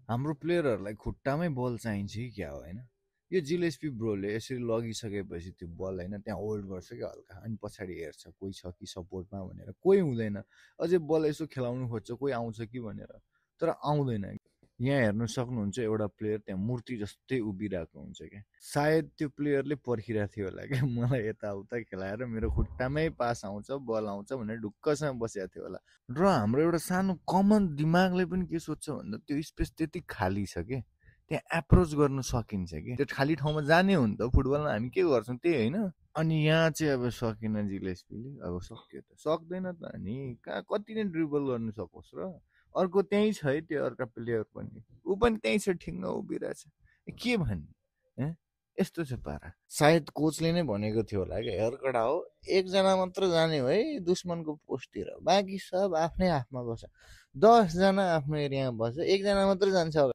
हाम्रो प्लेयरहरूलाई खुट्टामै बल चाहिन्छ कि क्या हो होइन। यो जिलेस्पी ब्रोले यसरी लगिसकेपछि त्यो बल होइन त्यहाँ होल्ड गर्छ क्या हल्का, अनि पछाडि हेर्छ कोही छ कि सपोर्टमा भनेर, कोही हुँदैन, अझै बल यसो खेलाउनु खोज्छ कोही आउँछ कि भनेर, तर आउँदैन। यहाँ हेर्नु सक्नुहुन्छ एउटा प्लेयर त्यहाँ मूर्ति जस्तै उभिरहेको हुन्छ क्या, सायद त्यो प्लेयरले पर्खिरहेको थियो होला क्या, मलाई यताउता खेलाएर मेरो खुट्टामै पास आउँछ बल आउँछ भनेर ढुक्कसँग बसेको थियो होला। र हाम्रो एउटा सानो कमन दिमागले पनि के सोध्छ भन्दा त्यो स्पेस त्यति खाली छ कि त्यहाँ एप्रोच गर्न सकिन्छ कि, त्यो खाली ठाउँमा जाने हो नि त फुटबलमा, हामी के गर्छौँ त्यही होइन। अनि यहाँ चाहिँ अब सकेन जिलेस्पीले, अब सक्यो त सक्दैन त, अनि कहाँ कति नै ड्रिबल गर्नु सकोस् र, अर्को त्यहीँ छ है त्यो अर्का प्लेयर पनि, ऊ पनि त्यहीँ छ ठिङ्ग उभिरहेछ, के भन्ने यस्तो छ पारा। सायद कोचले नै भनेको थियो होला क्या, हेरकडा हो एकजना मात्र जाने हो है दुश्मनको पोस्टतिर, बाँकी सब आफ्नै हातमा बस्छ, 10 जना आफ्नो एरियामा बस्छ, एकजना मात्र जान्छ।